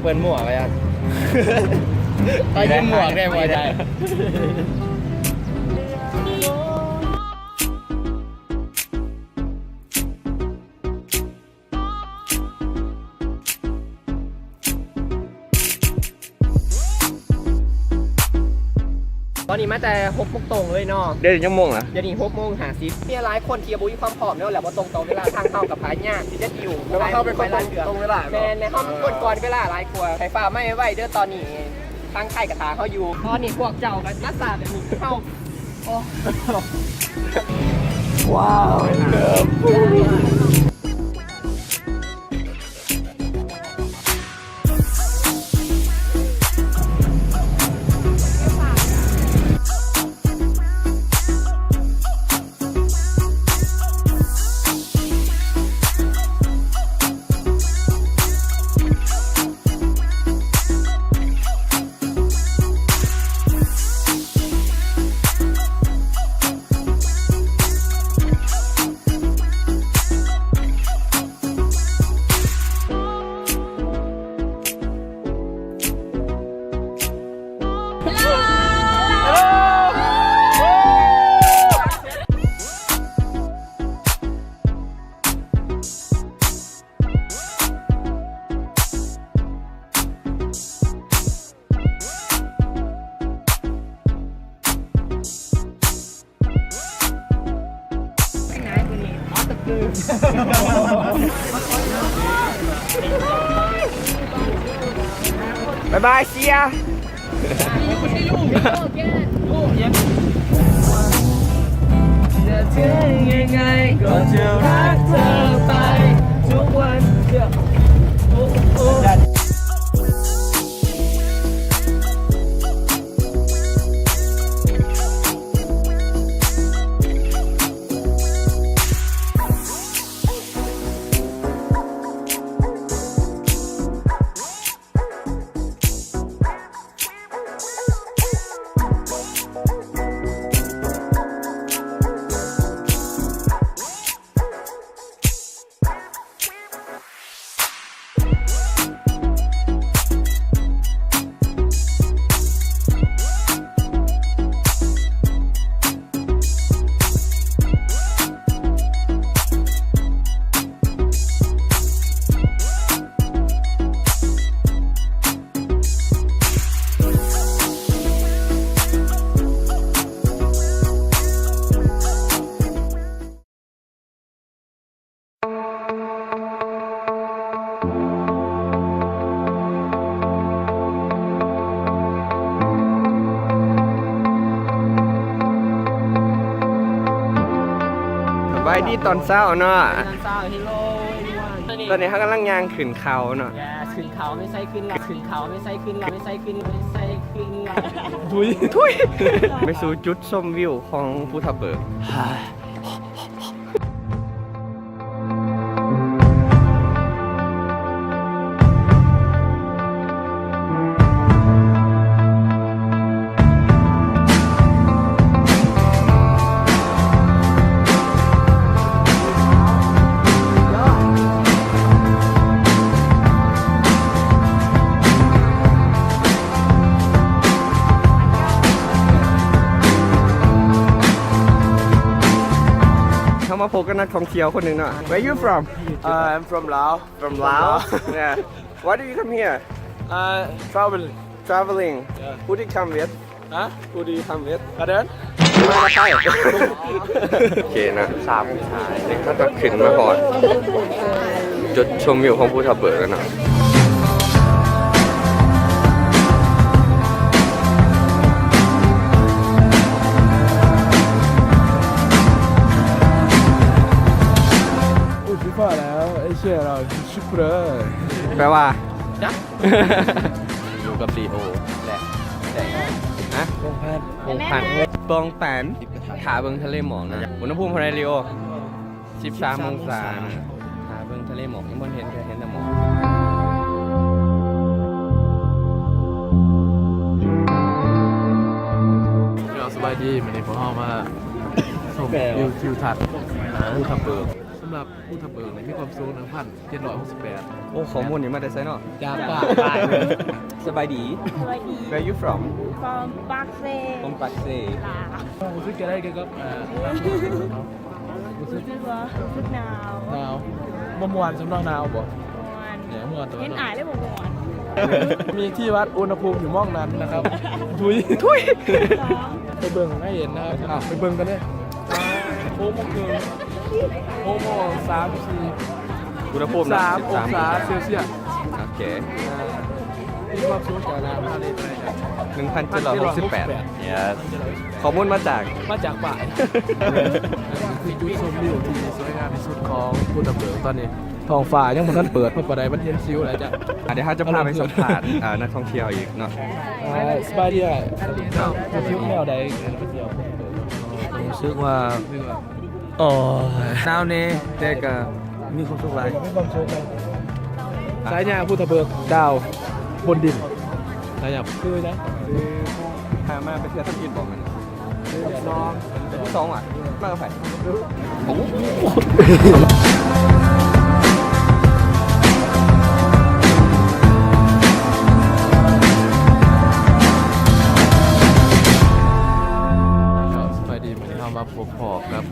ເປີດໝວກໄວ້ອະ ຕອນຍິງໝວກໄດ້ບໍ່ໄດ້. ຕອນນີ້ມາແຕ່ຫົກໂມງຕົງເລີຍເນາະ. ດຽວນີ້ຈັກໂມງລະ? ດຽວນີ້ຫົກໂມງຫ້າສິບ. ມີຫຼາຍຄົນທີ່ບໍ່ມີຄວາມພ້ອມເນາະ ແລ້ວບໍ່ຕົງຕໍ່ເວລາ ທາງເຮົາກໍພາຍາກທີ່ຈະດິວ ແຕ່ວ່າເຮົາເປັນຄົນຕົງເວລາເນາະ. ແມ່ນ ແຕ່ເຮົາ ເອີ ກົນກ່ອນເວລາຫຼາຍກວ່າ. ໃຫ້ຟ້າວມາໄວໆເດີ ຕອນນີ້ທາງໄທກໍຖ້າເຮົາຢູ່. ຕອນນີ້ພວກເຈົ້າກໍລັກສະນະແບບນີ້ ເຮົາ ໂອ້ ວ້າວ ບາຍບາຍ see ya. ສະບາຍດີຕອນເຊົ້າເນາະ ຕອນເຊົ້າ. Hello everyone. ຕອນນີ້ເຮົາກຳລັງຍ່າງຂຶ້ນເຂົາເນາະ. Yes ຂຶ້ນເຂົາ ໄມ່ໃຊ່ຂຶ້ນລະ ຂຶ້ນເຂົາ ໄມ່ໃຊ່ຂຶ້ນລະ ໄມ່ໃຊ່ຂຶ້ນ ໄມ່ໃຊ່ຂຶ້ນລະ ທຸຍ ທຸຍ ໄປສູ່ຈຸດຊົມວິວຂອງພູທັບເບີກ. ເຮົາມາພົບກັບນັກທ່ອງທ່ຽວຄົນໜຶ່ງເນາະ. Where you from? Uh, I'm from Laos. From Laos? Yeah. Why do you come here? Uh, traveling. Traveling? Yeah. Who do you come with? Huh? Who do you come with? Pardon? ໂອເຄນະ ສາມອົງສາ ນີ້ເຮົາກໍຂຶ້ນມາຮອດຈຸດຊົມວິວຂອງພູທັບເບີກແລ້ວເນາະ. ອຸດ ຊິຟ້າແລ້ວ ເອເຊຍລາວ ຊຸບເລີຍ ແປວ່າ ຢູ່ກັບລີໂອ ແລະ ແລະ ຮະ? ປົງແປນ ປົງແປນ ປົງແປນ ຖ້າເບິ່ງທະເລໝອກນະ. ອຸນຫະພູມເທົ່າໃດລີໂອ? ສິບສາມອົງສາ. ຖ້າເບິ່ງທະເລໝອກຍັງບໍ່ເຫັນ ເຫັນແຕ່ໝອກ. ເຈົ້າ ສະບາຍດີ ມື້ນີ້ພວກເຮົາມາຊົມວິວທິວທັດ ອ່າ ພູທັບເບີກ. ສຳລັບພູທັບເບີກນີ້ມີຄວາມສູງ ໜຶ່ງພັນເຈັດຮ້ອຍຫົກສິບແປດ. ໂອ້ ຂໍ້ມູນນີ້ມາແຕ່ໃສເນາະ? ຈາກປາກ. ສະບາຍດີ. ສະບາຍດີ. Where you from? From ປາກເຊ. From ປາກເຊ. ລາວ. ຮູ້ສຶກຈັ່ງໃດກ່ຽວກັບ ເອີ ຮູ້ສຶກວ່າ ຮູ້ສຶກໜາວ. ໜາວ. ບໍ່ມ່ວນສ່ຳເນາະ. ໜາວບໍ່? ມ່ວນ. ແໜ່ ມ່ວນແຕ່ວ່າ ເຫັນອາຍແລ້ວບໍ່ມ່ວນ. ມີທີ່ວັດອຸນຫະພູມຢູ່ໝ່ອງນັ້ນນະຄັບ. ທຸຍ ທຸຍ. ໄປເບິ່ງໃຫ້ເຫັນນະຄັບ. ໄປເບິ່ງກັນເລີຍ. ໂອ້ ໂມງເຄິ່ງ ຫົກໂມງສາມສິບສີ່ ອຸນຫະພູມ ສິບສາມອົງສາເຊວຊຽສ. ໂອເຄ ມີຄວາມສູງຈາກນ້ຳທະເລໄປ ໜຶ່ງພັນເຈັດຮ້ອຍຫົກສິບແປດ. Yes ຂໍ້ມູນມາຈາກ ມາຈາກປາກ. ຄືຈຸດຊົມວິວທີ່ສວຍງາມທີ່ສຸດຂອງພູທັບເບີກຕອນນີ້. ທ້ອງຟ້າຍັງບໍ່ທັນເປີດ ເພາະປານໃດມັນເຫັນສິວແລ້ວຈ້ະ. ອ່ະ ດຽວເຮົາຈະພາໄປສຳພາດ ອ່າ ນັກທ່ອງທ່ຽວອີກເນາະ. ອ່າ ສະບາຍດີ. ຮູ້ສຶກແນວໃດ? ຮູ້ສຶກວ່າ ໂອ້ຍ ໜາວແດ່ແຕ່ກະມີຄວາມສຸກຫຼາຍ. ສາຍຍາພູທັບເບີກ ດາວບົນດິນ. ສາຍຍາ ຊື່ຫຍັງ? ຊື່ ພາມາໄປທ່ຽວທຳອິດບໍ່? ມື້ທີ່ສອງ ມື້ທີ່ສອງຫວາ? ມາກັບໃຜ? ໂອ້ ສະບາຍດີ. ມື້ນີ້ເຮົາມາພົບພໍ້ກັບ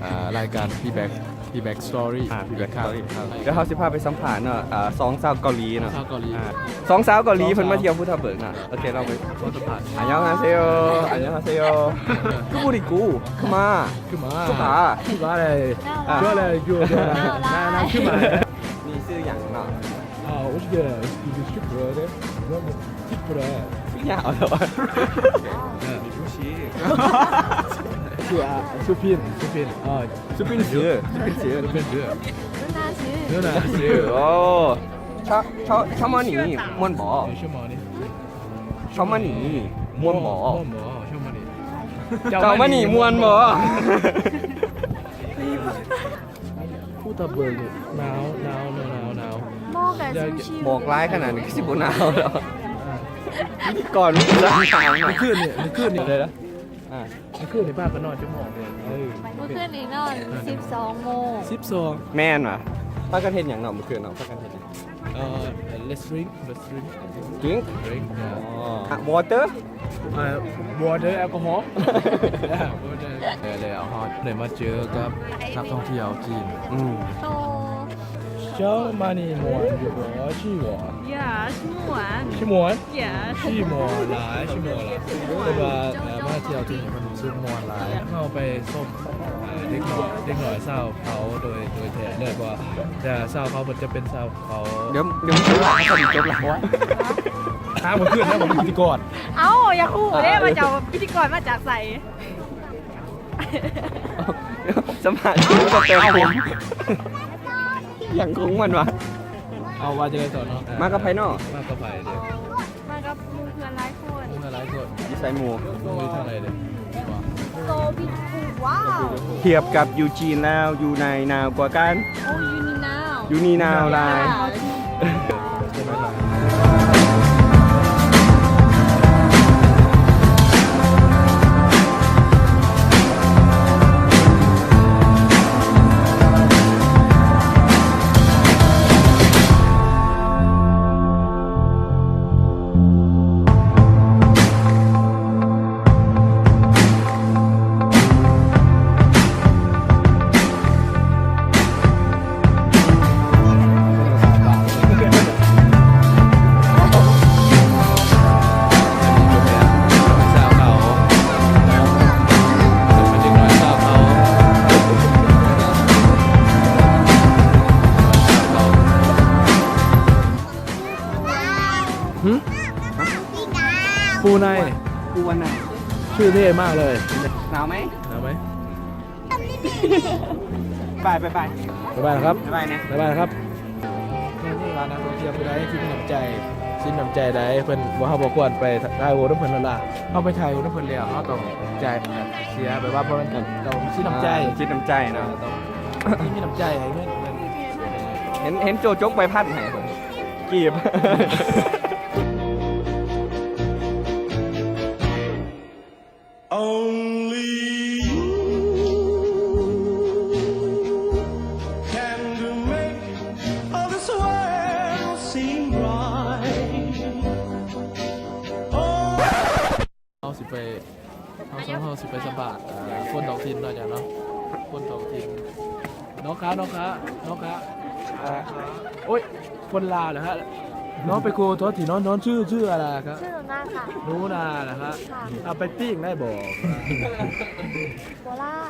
ອ່າ ລາຍການ Feedback Feedback Story. ອ່າ Feedback Story ດຽວເຮົາຊິພາໄປສຳພາດເນາະ ອ່າ ສອງສາວເກົາຫຼີເນາະ. ສາວເກົາຫຼີ ອ່າ ສອງສາວເກົາຫຼີເພິ່ນມາທ່ຽວພູທັບເບີກເນາະ. ໂອເຄ ລອງໄປສຳພາດ. ອັນຍອງຮາເຊໂຍ ອັນຍອງຮາເຊໂຍ. ຄືບູລິກູ ຄືມາ ຄືມາ ຄືມາ ຄືມາເລີຍ. ອ່າ ຄືມາເລີຍ. ຢູ່ ຢູ່ ນາ ນາ ຄືມາ. ນີ້ຊື່ຫຍັງເນາະ? ອ່າ ຍາວແທ້ວະ. ຊື່ ອ່າ ສຸພິນ ສຸພິນ ອ່າ ສຸພິນເສືອ ສຸພິນເສືອ ສຸພິນເສືອ ໂອ້ ຊາວ ຊາວມານີ້ມ່ວນບໍ່? ຊາວມານີ້ມ່ວນບໍ່? ເຈົ້າມານີ້ມ່ວນບໍ່? ພູທັບເບີກນີ້ໜາວ ໜາວ ໜາວ ໜາວ ໜາວ. ໝອກຫຼາຍຂະໜາດນີ້ຄືຊິບໍ່ໜາວດອກ. ພິທີກອນ ມື້ຄືນນີ້ ມື້ຄືນນີ້ ມື້ຄືນນີ້ພາກັນນອນຈັກໂມງ? ເອີ ມື້ຄືນນີ້ນອນສິບສອງໂມງ. ສິບສອງ ແມ່ນຫວາ? ພາກັນເຮັດຫຍັງເນາະ ມື້ຄືນເນາະ? ພາກັນເຮັດຫຍັງ? ເອີ let's drink, let's drink. Drink? Drink, yeah. ອໍ water? ອ່າ water, alcohol. ແລ້ວເຮົາໄດ້ມາເຈີກັບນັກທ່ອງທ່ຽວຈີນ. ອືມ ໂຕ ເຈົ້າມານີ້ມ່ວນຢູ່ບໍ່? ຊິມ່ວນ. Yeah ຊິມ່ວນ. ຊິມ່ວນ? Yeah ຊິມ່ວນຫຼາຍ ຊິມ່ວນຫຼາຍ. ເພິ່ນວ່າ ເອີ ມາທ່ຽວທີ່ນີ້ເພິ່ນຮູ້ສຶກມ່ວນຫຼາຍ. ເຮົາໄປຊົມ ເອີ ເດັກນ້ອຍ ເດັກນ້ອຍຊາວເຜົ່າໂດຍ ໂດຍແທ້ເລີຍ ເພາະວ່າ ແຕ່ຊາວເຜົ່າເພິ່ນຈະເປັນຊາວ ເຂົາ ດຽວ ດຽວ ດຽວ ດຽວ ດຽວ ດຽວ ຖາມເຂົາຄືນແລ້ວ ເຂົາເປັນພິທີກອນ. ເອົ້າ ຢາກຮູ້ເດ້ວ່າເຈົ້າພິທີກອນມາຈາກໃສ? ສຳພາດ ຫຍັງຂອງມັນວະ? ເອົາ ວ່າຈັ່ງໃດຕໍ່ເນາະ? ມາກັບໃຜເນາະ? ມາກັບໃຜເດ? ມາກັບໝູ່ເພື່ອນຫຼາຍຄົນ. ເພື່ອນຫຼາຍຄົນ. ຢູ່ໃສໝູ່? ໝູ່ຢູ່ທາງໃດເດ? ໂຕບິດ ວ້າວ ທຽບກັບຢູ່ຈີນແລ້ວ ຢູ່ໃນໜາວກວ່າກັນ. ໂອ້ ຢູ່ນີ້ໜາວ. ຢູ່ນີ້ໜາວຫຼາຍ. ຫື? ປູນາຍ ປູອັນນາຍ ຊື່ເທ່ມາກເລີຍ. ໜາວໄໝ? ໜາວໄໝ? ໄປ ໄປ ໄປ ບາຍບາຍແລ້ວຄັບ. ບາຍບາຍນະ ບາຍບາຍແລ້ວຄັບ. ນີ້ວ່ານັກທ່ອງທ່ຽວຜູ້ໃດທີ່ມີນ້ຳໃຈ ສິນນ້ຳໃຈໃດ ເພິ່ນ ເຮົາບໍ່ຄວນໄປຖ່າຍຮູບນຳເພິ່ນແລ້ວລະ. ເຮົາໄປຖ່າຍຮູບນຳເພິ່ນແລ້ວ ເຮົາຕ້ອງຈ່າຍ ເສຍ ແບບວ່າບໍ່ແມ່ນ ຕ້ອງມີສິນນ້ຳໃຈ. ສິນນ້ຳໃຈເນາະ ຕ້ອງມີນ້ຳໃຈໃຫ້ເພິ່ນ. ເຫັນ ເຫັນໂຈຈົກໃບພັດໃຫ້ເພິ່ນ ກີບ. Only you. ເຮົາຊິໄປ ເຮົາ ເຮົາຊິໄປສຳພາດ ເອີ ຄົນທ້ອງຖິ່ນເນາະ ອາຈານເນາະ ຄົນທ້ອງຖິ່ນ. ນ້ອງຄະ ນ້ອງຄະ ນ້ອງຄະ ໂອ້ຍ ຄົນລາວເນາະຮະ. ນ້ອງເປັນຄົນທ້ອງຖິ່ນເນາະ ນ້ອງຊື່ ຊື່ອະໄລຄະ? ຊື່ໜູນາຄະ. ໜູນານະຄະ. ເອົາໄປປີ້ງໄດ້ບໍ່?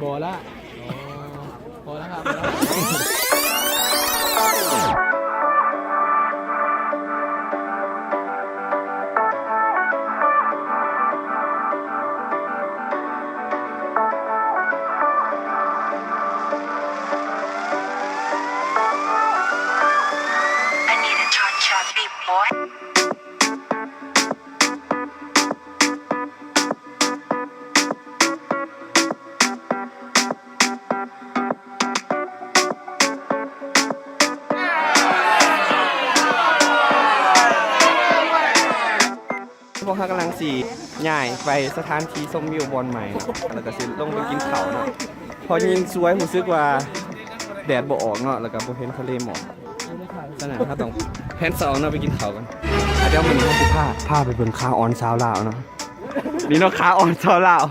ບໍ່ລະ ບໍ່ລະ. ອໍ ພໍແລ້ວຄັບ ພໍແລ້ວ. ພວກເຮົາກຳລັງຊິຍ້າຍໄປສະຖານທີ່ຊົມວິວບ່ອນໃໝ່ເນາະ ແລ້ວກໍຊິລົງໄປກິນເຂົ້າເນາະ ເພາະຍິງຊວຍຮູ້ສຶກວ່າແດດບໍ່ອອກເນາະ ແລ້ວກໍບໍ່ເຫັນທະເລໝອກ. ສະນັ້ນເຮົາຕ້ອງແພນສອງເນາະ ໄປກິນເຂົ້າກັນ. ອ່ະ ດຽວມື້ນີ້ເຮົາຊິພາ ພາໄປເບິ່ງຂາອ່ອນຊາວລາວເນາະ. ນີ້ເນາະ ຂາອ່ອນຊາວລາວ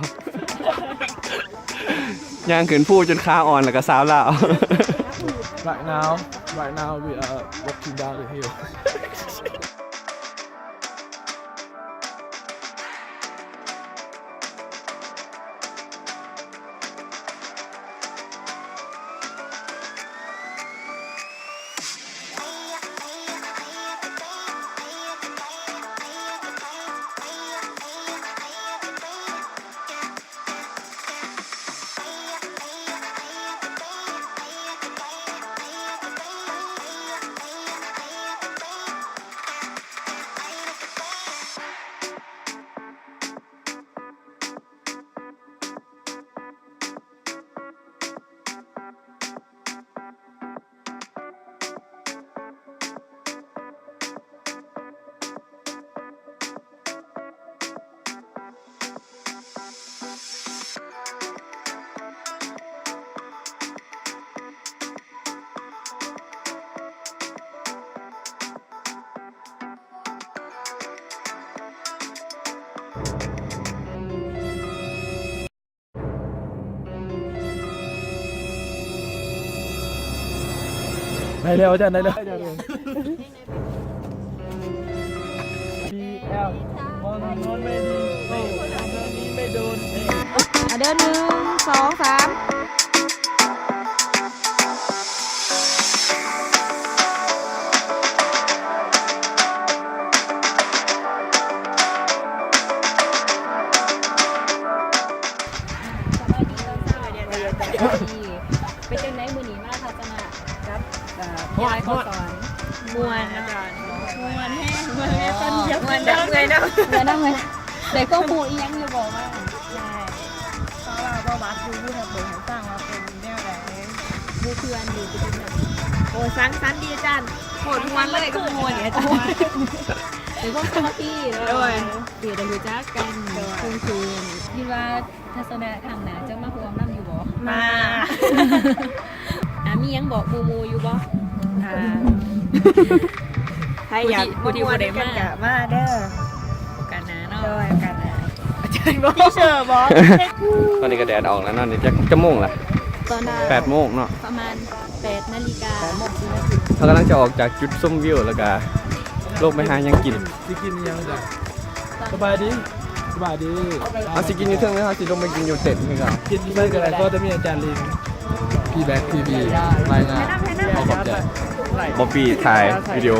ຍ່າງຂຶ້ນພູຈົນຂາອ່ອນ ແລ້ວກໍຊາວລາວ. Right now, right now we are walking down the hill. ໄດ້ແລ້ວອາຈານ ໄດ້ແລ້ວ. ອ່ະ ເດີນ ໜຶ່ງ ສອງ ສາມ. ສະບາຍດີຕອນເຊົ້າ. ເປັນຈັ່ງໃດມື້ນີ້ມາທັດສະນະກັບ ເອີ ຍາຍກໍສອນ? ມ່ວນອາຈານ ມ່ວນແຮງ ມ່ວນແຮງ ຕອນດຽວ ມ່ວນນຳເອື້ອຍເນາະ ມ່ວນນຳເອື້ອຍ. ໄດ້ຄວາມຮູ້ອີ່ຫຍັງຢູ່ບໍ່ວ່າ ຍາຍ ເພາະວ່າປະຫວັດຢູ່ ຢູ່ທາງເບິ່ງໃຫ້ຟັງວ່າເປັນແນວໃດ ໝູ່ເພື່ອນຢູ່ເປັນແບບໃດ? ໂອ້ ສັງສັນດີອາຈານ ໂຄດມ່ວນເລີຍກັບໝູ່ນີ້ອາຈານ. ເປັນຄວາມສາມັກຄີເນາະ ໂດຍ ທີ່ໄດ້ຮູ້ຈັກກັນ ໂດຍ ເພິ່ນຄື ຄິດວ່າ ທັດສະນະຄັ້ງໜ້າຈະມາຮ່ວມນຳຢູ່ບໍ່? ມາ. ອ່າ ມີຫຍັງບອກໝູ່ໆຢູ່ບໍ່? ອ່າ ໃຜຢາກມາມ່ວນນຳກັນກະມາເດີ ໂອກາດໜ້າເນາະ. ໂດຍ ໂອກາດໜ້າ. ອາຈານບໍ່ ທີເຊີບໍ່? ຕອນນີ້ກໍແດດອອກແລ້ວເນາະ ນີ້ຈັກ ຈັກໂມງລະ? ຕອນນີ້ ແປດໂມງເນາະ ປະມານແປດນາລິກາ. ເຮົາກຳລັງຈະອອກຈາກຈຸດຊົມວິວ ແລ້ວກໍລົງໄປຫາຫຍັງກິນ. ຊິກິນອີ່ຫຍັງອາຈານ? ສະບາຍດີ ສະບາຍດີ. ເຮົາຊິກິນຢູ່ເທິງ ຫຼື ເຮົາຊິລົງໄປກິນຢູ່ເຕັນຄືເກົ່າ? ກິນຢູ່ໃສກໍໄດ້ ຂໍແຕ່ມີອາຈານລີ. ພີແບັກທີວີ ລາຍງານ. ຂໍຂອບໃຈ. ບອບບີ້ຖ່າຍວິດີໂອ.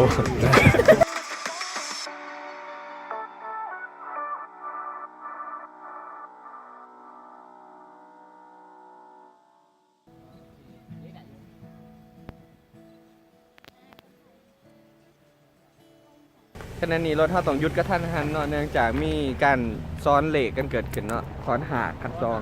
ຂະນະນີ້ລົດເຮົາຕ້ອງຢຸດກະທັນຫັນເນາະ ເນື່ອງຈາກມີການຊ້ອນເລກກັນເກີດຂຶ້ນເນາະ ຂອນຫ້າ ຂັ້ນສອງ.